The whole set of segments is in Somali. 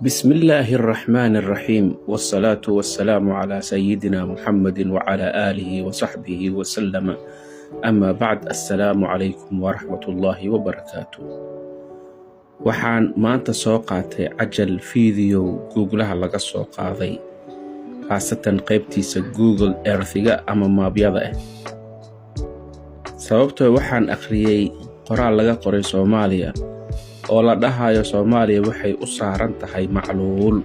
بسم الله الرحمن الرحيم، والصلاة والسلام على سيدنا محمد وعلى آله وصحبه وسلم. أما بعد، السلام عليكم ورحمة الله وبركاته. Waxaan maanta soo qaatay cajal video Googlaha laga soo qaaday, khaasatan qaybtiisa Google Earthiga ama maabyada ah, sababtoo waxaan akhriyey qoraal laga qoray Soomaaliya oo la dhahayo Soomaaliya waxay u saaran tahay macluul,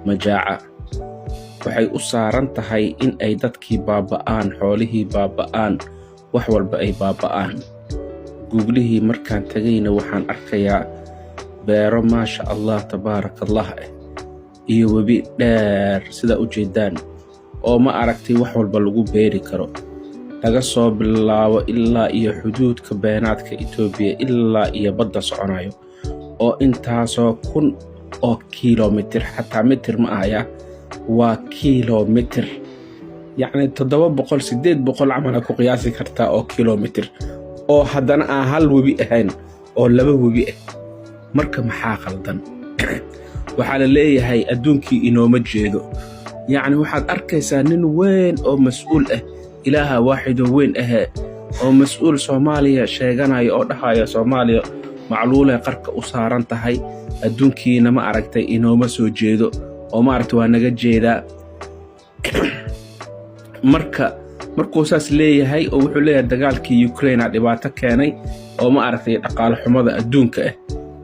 majaaca. Waxay u saaran tahay in ay dadkii baaba'aan, xoolihii baaba'aan, wax walba ay baaba'aan. Googlihii markaan tegayna, waxaan arkayaa beero, maasha Allah, tabaaraka Allah ah, iyo webi dheer sidaa u jeedaan, oo ma aragtay wax walba lagu beeri karo, laga soo bilaabo ilaa iyo xuduudka beenaadka Itoobiya ilaa iyo badda soconayo, oo intaasoo kun oo kilomitir, xataa mitir ma ahaya, waa kilomitir, yacni 700, 800 camala ku qiyaasi kartaa oo kilomitir, oo haddana aan hal webi ahayn oo laba webi ah. Marka maxaa qaldan? Waxaa la leeyahay adduunkii inooma jeedo. Yacni waxaad arkaysaa nin weyn oo mas-uul ah, Ilaaha waaxidoo weyn ahee, oo mas-uul Soomaaliya sheeganaya oo dhahaya Soomaaliya macluulay qarka u saaran tahay, adduunkiina ma aragtay inooma soo jeedo, oo ma aragtay waa naga jeedaa. Marka markuu saas leeyahay oo wuxuu leeyahay dagaalkii Ukraine a dhibaato keenay oo ma aragtay dhaqaalo xumada adduunka ah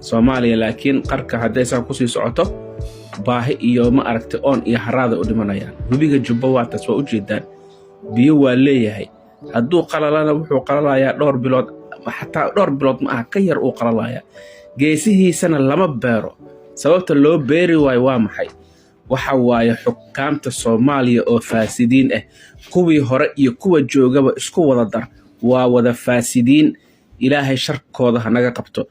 Soomaaliya, laakiin qarka hadday saan kusii socoto baahi iyo ma aragtay oon iyo haraada u dhimanayaan. Webiga Jubbo waataas, waa u jeedaan, biyo waa leeyahay. Hadduu qalalana, wuxuu qalalayaa dhowr bilood, xataa dhowr bilood ma aha, ka yar uu qalalayaa. Geesihiisana lama beero. Sababta loo beeri waayo waa maxay? Waxa waaye xukaamta Soomaaliya oo faasidiin ah, kuwii hore iyo kuwa joogaba isku wada dar, waa wada faasidiin. Ilaahay sharkooda ha naga qabto.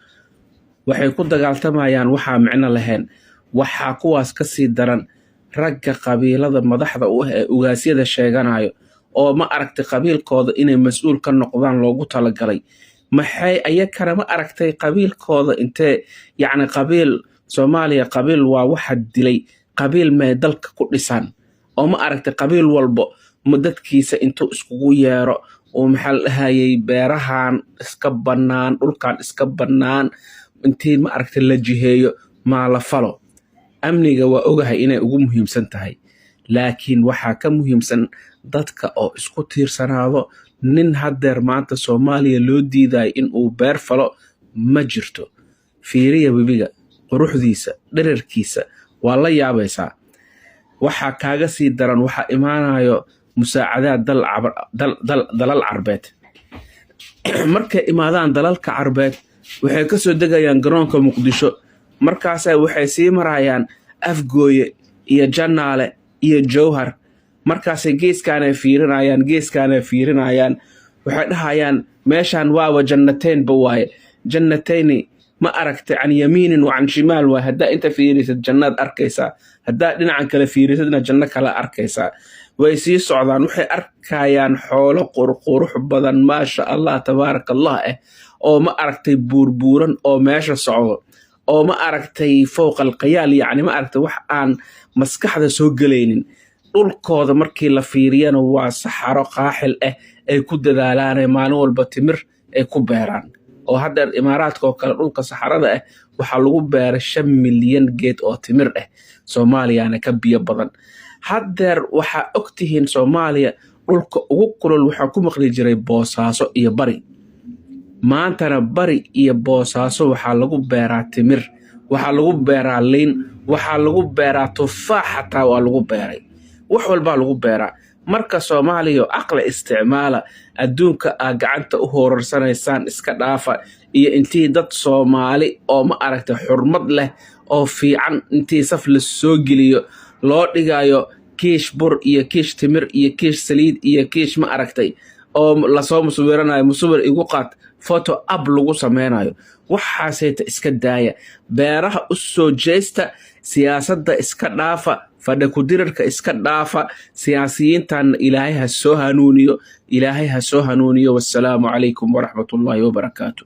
Waxay ku dagaaltamayaan waxaa micno lahayn. Waxaa kuwaas ka sii daran ragga qabiilada madaxda u ah ee ugaasyada sheeganayo, oo ma aragtay qabiilkooda inay mas-uul ka noqdaan loogu talagalay. Maxay ayakana ma aragtay qabiilkooda intee, yacni qabiil Soomaaliya, qabiil waa waxa dilay. Qabiil may dalka ku dhisaan, oo ma aragtay qabiil walbo ma dadkiisa intuu iskugu yeero oo maxaa la dhahayay, beerahan iska bannaan, dhulkan iska bannaan, intii ma aragtay la jiheeyo maa la falo. Amniga waa ogahay inay ugu muhiimsan tahay, laakiin waxaa ka muhiimsan dadka oo isku tiirsanaado. Nin haddeer maanta Soomaaliya loo diidayo in uu beer falo ma jirto. Fiiriya webiga quruxdiisa, dherarkiisa, waa la yaabaysaa. Waxaa kaaga sii daran, waxaa imaanayo musaacadaad dalal Carbeed. Markay imaadaan dalalka Carbeed, waxay ka soo degayaan garoonka Muqdisho. Markaasa waxay sii marayaan Afgooye iyo Jannaale iyo Jowhar. Markaasay geeskaanay fiirinayaan, geeskaanay fiirinayaan, waxay dhahayaan meeshaan waaba jannateynba waaye, jannatayni ma aragtay, can yamiinin wa can shimaal waay. Haddaa inta fiirisad jannaad arkaysaa, haddaa dhinacan kale fiirisadna janno kale arkaysaa. Way sii socdaan, waxay arkayaan xoolo qurqurux badan, maasha Allah, tabaaraka Allah ah, oo ma aragtay buurbuuran oo meesha socdo, oo ma aragtay fowqa alkhayaal, yacni ma aragtay wax aan maskaxda soo gelaynin. Dhulkooda markii la fiiriyana waa saxaro qaaxil ah ay ku dadaalaanee maalin walba timir ay ku beeraan. Oo haddeer Imaaraadka oo kale dhulka saxarada ah waxaa lagu beeray 5 milyan geed oo timir ah. Soomaaliyana ka biyo badan. Haddeer waxaa ogtihiin Soomaaliya dhulka ugu kulul waxaa ku maqli jiray Boosaaso iyo Bari. Maantana Bari iyo Boosaaso waxaa lagu beeraa timir, waxaa lagu beeraa liin, waxaa lagu beeraa tufaax, xataa waa lagu beeray, wax walbaa lagu beeraa. Marka Soomaaliya aqli isticmaala. Adduunka aa gacanta u hoorarsanaysaan iska dhaafa, iyo intii dad Soomaali oo ma aragtay xurmad leh oo fiican intii saf la soo geliyo loo dhigayo kiish bur iyo kiish timir iyo kiish saliid iyo kiish ma aragtay oo lasoo musawiranayo, musawir igu qaad, photo op lagu sameynayo, waxaasayta iska daaya. Beeraha u soo jeesta, siyaasadda iska dhaafa, fadhi ku-dirirka iska dhaafa. Siyaasiyiintanna Ilaahay ha soo hanuuniyo, Ilaahay ha soo hanuuniyo. Wassalaamu calaykum waraxmatullaahi wabarakaatu.